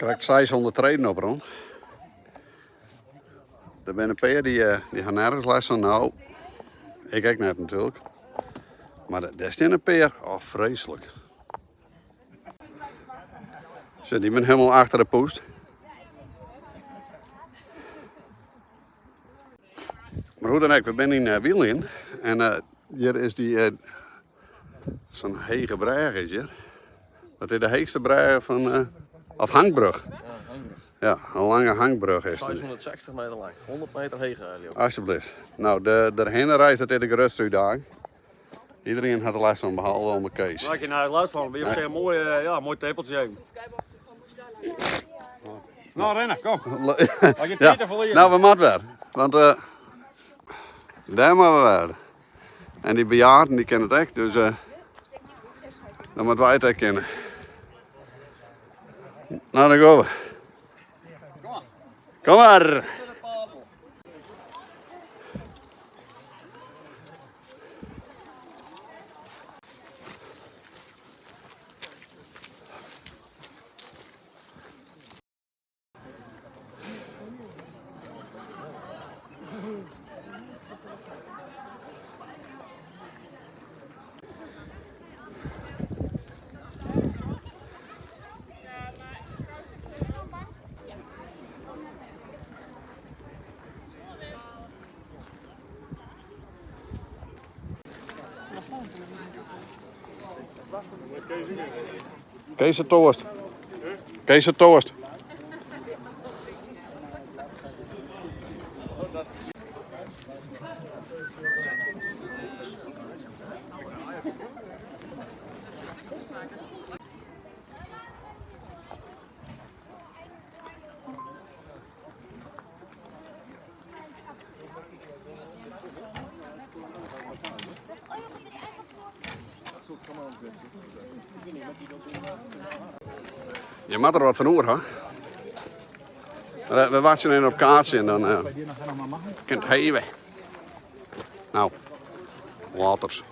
Krekt 600 treden oprûn. Der binne in pear dy, eh, dy ha nergens lêst fan. No, ik ek net natuerlik. Mar dêr stean in pear. Oh, freeslik. Sjoch, dy binne hielendal achter de poest. Mar hoe dan ek, we binne yn eh, Wielingen en eh, hjir is dy eh, sa'n hege brêge is hjir. Dat is de heechste brêge fan, eh, of hangbrug. Ja, hangbrug. Ja, in lange hangbrug is het. 660 meter lang, 100 meter heech, Leo. Alsjeblieft. Nou, de, de hinnereis, dat is de grutste útdaging. Iedereen hat der lêst fan, behalve ome Kees. Daar heb je nou last van. We hebben een mooi, eh, ja, mooi tepeltje even. Nou, rennen, kom. Als je tijd te verliezen. Nou, we moeten weer. Want eh daar moeten we weer. En die bejaarden die kennen het echt, dus eh dan moeten wij het ook kennen. Nou, dan gaan we. Kom maar. Kees de toast. Kees de toast. Je moat der wat fan oer ha. We wachtsje even op kaartsje en dan uh, kin it heve. Nou, laters.